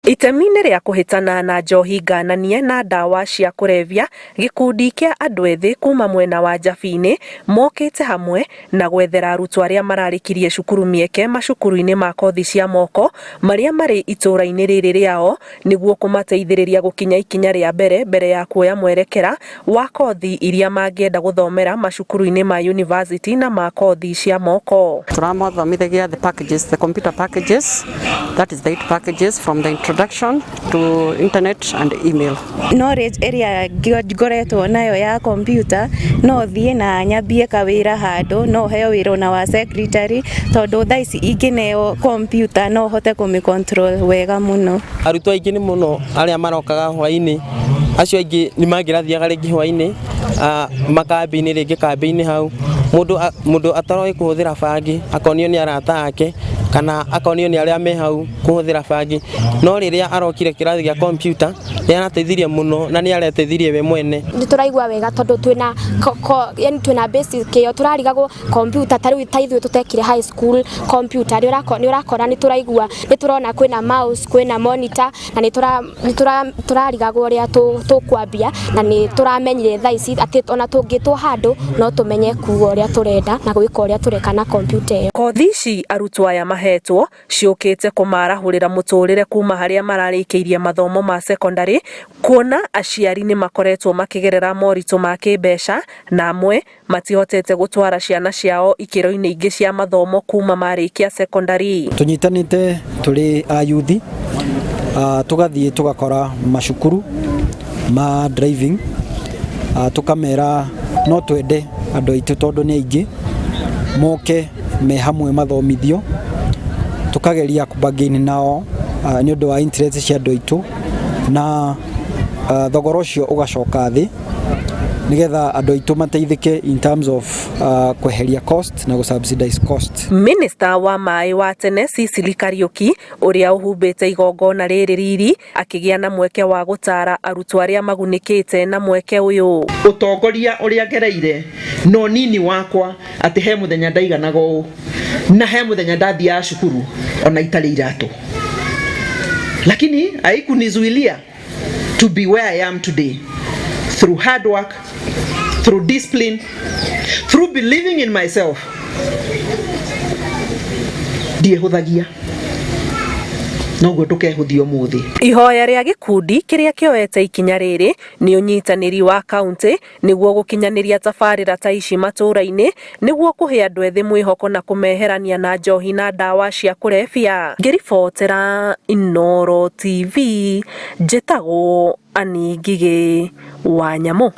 Itemi-inĩ rĩa kũhĩtana na njohi ngananie na ndawa cia kũrebia, gĩkundi kĩa andũ ethĩ kuma mwena wa Njabini mokĩte hamwe na gwethera arutwo arĩa mararĩkirie cukuru mĩeke macukuru-inĩ ma kothi cia moko marĩa marĩ itũũra-inĩ rĩrĩ rĩao nĩguo kũmateithĩrĩria gũkinya ikinya rĩa mbere mbere ya kuoya mwerekera wa kothi iria mangĩenda gũthomera macukuru-inĩ ma yunivasĩtĩ na ma kothi cia moko. Tũramathomithagia the packages, the computer packages, that is the eight packages from the introduction to internet and email. Knowledge ĩrĩa ngoretwo nayo ya computer, no thiĩ na nyambie kawĩra handũ, no heo wĩra ona wa secretary, tondũ thaa ici ingĩneo computer no hote kũmĩ control wega mũno. Arutwo aingĩ nĩ mũno arĩa marokaga hwainĩ, acio aingĩ nĩ mangĩrathiaga rĩngĩ hwainĩ makambĩ-inĩ, rĩngĩ kambĩ-inĩ hau mũndũ ataroĩ kũhũthĩra bangi akonio nĩ arata ake kana akonio nĩ arĩa me hau kũhũthĩra bangi, no rĩrĩa arokire kĩrathi gĩa computer nĩ arateithirie mũno na nĩ areteithirie we mwene. Nĩ tũraigua wega tondũ twĩna yani twĩna basic ĩyo tũrarigagwo computer. Ta rĩu ta ithuĩ tũtekire high school computer, nĩ ũrakora nĩ tũraigua, nĩ tũrona kwĩna mouse, kwĩna monitor, na nĩ tũrarigagwo ũrĩa tũkwambia, na nĩ tũramenyire thaa ici atĩ ona tũngĩtwo handũ no tũmenye kuga ũrĩa tũrenda na gwĩka ũrĩa tũreka na computer ĩyo. Kothi ici arutwo aya mahetwo ciũkĩte kũmarahũrĩra mũtũrĩre kuma harĩa mararĩkĩirie mathomo ma secondary, kuona aciari nĩ makoretwo makĩgerera moritũ ma kĩmbeca na amwe matihotete gũtwara ciana ciao ikĩro-inĩ ingĩ cia mathomo kuma marĩkia secondary. Tũnyitanĩte tũrĩ ayuthi, tũgathiĩ tũgakora macukuru ma driving, tũkamera no twende andũ aitũ, tondũ nĩ aingĩ, moke me hamwe mathomithio. Tũkageria kũbargain nao nĩ ũndũ wa interest cia andũ aitũ, na thogora ũcio ũgacoka thĩ nĩgetha andũ aitũ mateithĩke in terms of kweheria cost na gũ-subsidize cost. Minista wa maĩ wa tene Sicily Kariuki, ũrĩa ũhumbĩte igongona rĩrĩ riri, akĩgĩa na mweke wa gũtara arutwo arĩa magunĩkĩte na mweke ũyũ. Ũtongoria ũrĩa ngereire no nini wakwa, atĩ he mũthenya ndaiganaga ũũ na he mũthenya ndathiaga cukuru ona itarĩ iratũ, lakini haikunizuilia to be where I am today through hard work, through discipline, through believing in myself. Ndiĩhũthagia, noguo ndũkehũthia ũmũthĩ. Ihoya rĩa gĩkundi kĩrĩa kĩoete ikinya rĩrĩ nĩ ũnyitanĩri wa kaunti nĩguo gũkinyanĩria tabarĩra ta ici matũũra-inĩ nĩguo kũhe andũ ethĩ mwĩhoko na kũmeherania na njohi na ndawa cia kũrebia. Ngĩribotera Inooro TV, njĩtagwo Annie Ngigĩ wa Nyamũ.